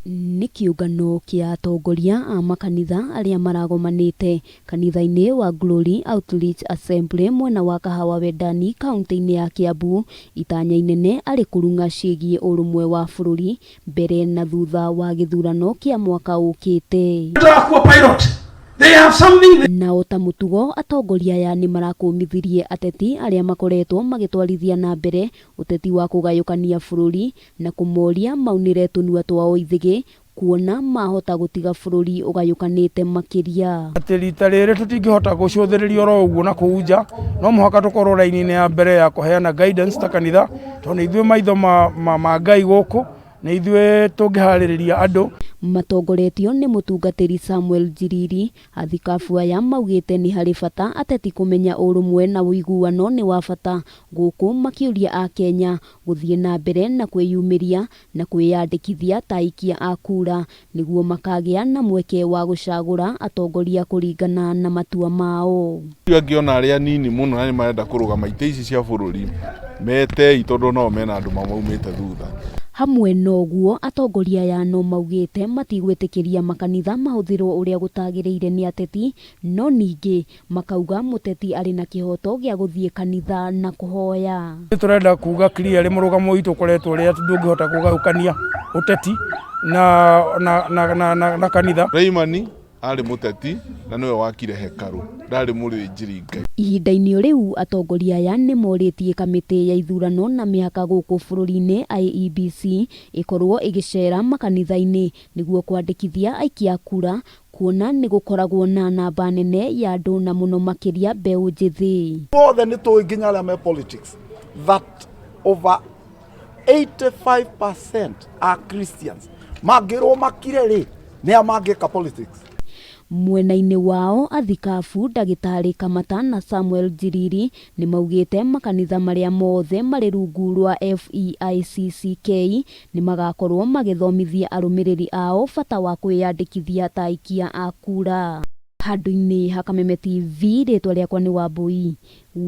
Nĩ kĩũngano kĩa atongoria a makanitha arĩa maragomanĩte kanitha-inĩ wa Glory Outreach Assembly mwena wa Kahawa Wendani kauntĩ-inĩ ya Kiambu, itanya inene arĩ kũrung'a ciĩgiĩ ũrũmwe wa bũrũri mbere na thutha wa gĩthurano kĩa mwaka ũkĩte. Na o ta mũtugo atongoria aya nĩ marakũmithirie ateti arĩa makoretwo magĩtwarithia na mbere ũteti wa kũgayũkania bũrũri na kũmoria maunĩre tũnua twao ithĩgĩ kuona mahota gũtiga bũrũri ũgayũkanĩte makĩria. Atĩ rita rĩrĩ tũtingĩhota gũcũthĩrĩria oro ũguo na kũu nja, no mũhaka tũkorwo raini-inĩ ya mbere ya kũheana guidance ta kanitha, tondũ nĩ ithuĩ maitho ma Ngai gũkũ, nĩ ithuĩ tũngĩharĩrĩria andũ. Matongoretio nĩ mũtungatĩri Samuel Njiriri, athikabu aya maugĩte nĩ harĩ bata ateti kũmenya ũrũmwe na ũiguano nĩ wa bata gũkũ makĩũria Akenya gũthiĩ na mbere na kwĩyumĩria na kwĩyandĩkithia ta aikia a kura nĩguo makagĩa na mweke wa gũcagũra atongoria kũringana na matua mao. Acio angĩ ona arĩa anini mũno na nĩ marenda kũrũgama itĩ ici cia bũrũri metei tondũ nao mena andũ mamaumĩte thutha. Hamwe na ũguo, atongoria aya no maugĩte matigwĩtĩkĩria makanitha mahũthĩrwo ũrĩa gũtagĩrĩire nĩ ateti, no ningĩ makauga mũteti arĩ na kĩhoto gĩa gũthiĩ kanitha na kũhoya. Tũrenda kuga clearly mũrũgamo witũ ũkoretwo ũrĩa atĩ ndũngĩhota kũgayũkania ũteti na kanitha. Suleimani aarĩ mũteti na nĩwe wakire hekarũ, ndaarĩ mũthĩnjĩri Ngai. Ihinda-inĩ o rĩu atongoria aya nĩ morĩtie kamĩtĩ ya ithurano na mĩhaka gũkũ bũrũri-inĩ IEBC ĩkorwo ĩgĩcera makanitha-inĩ nĩguo kwandĩkithia aikia a kura kuona nĩ gũkoragwo na namba nene ya andũ na mũno makĩria mbeũ njĩthĩ. Othe nĩ tũĩ nginya arĩa me politics that over 85% are Christians. Mangĩrwo makire rĩ, nĩa mangĩka politics? Mwena-inĩ wao athikabu ndagĩtarĩ Kamata na Samuel Njiriri nĩ maugĩte makanitha marĩa mothe marĩ rungu rwa FEICCK nĩ magakorwo magĩthomithia arũmĩrĩri ao bata wa kwĩyandĩkithia ta aikia a kura. Handũ-inĩ ha Kameme TV, rĩtwa rĩakwa nĩ Wambui wa.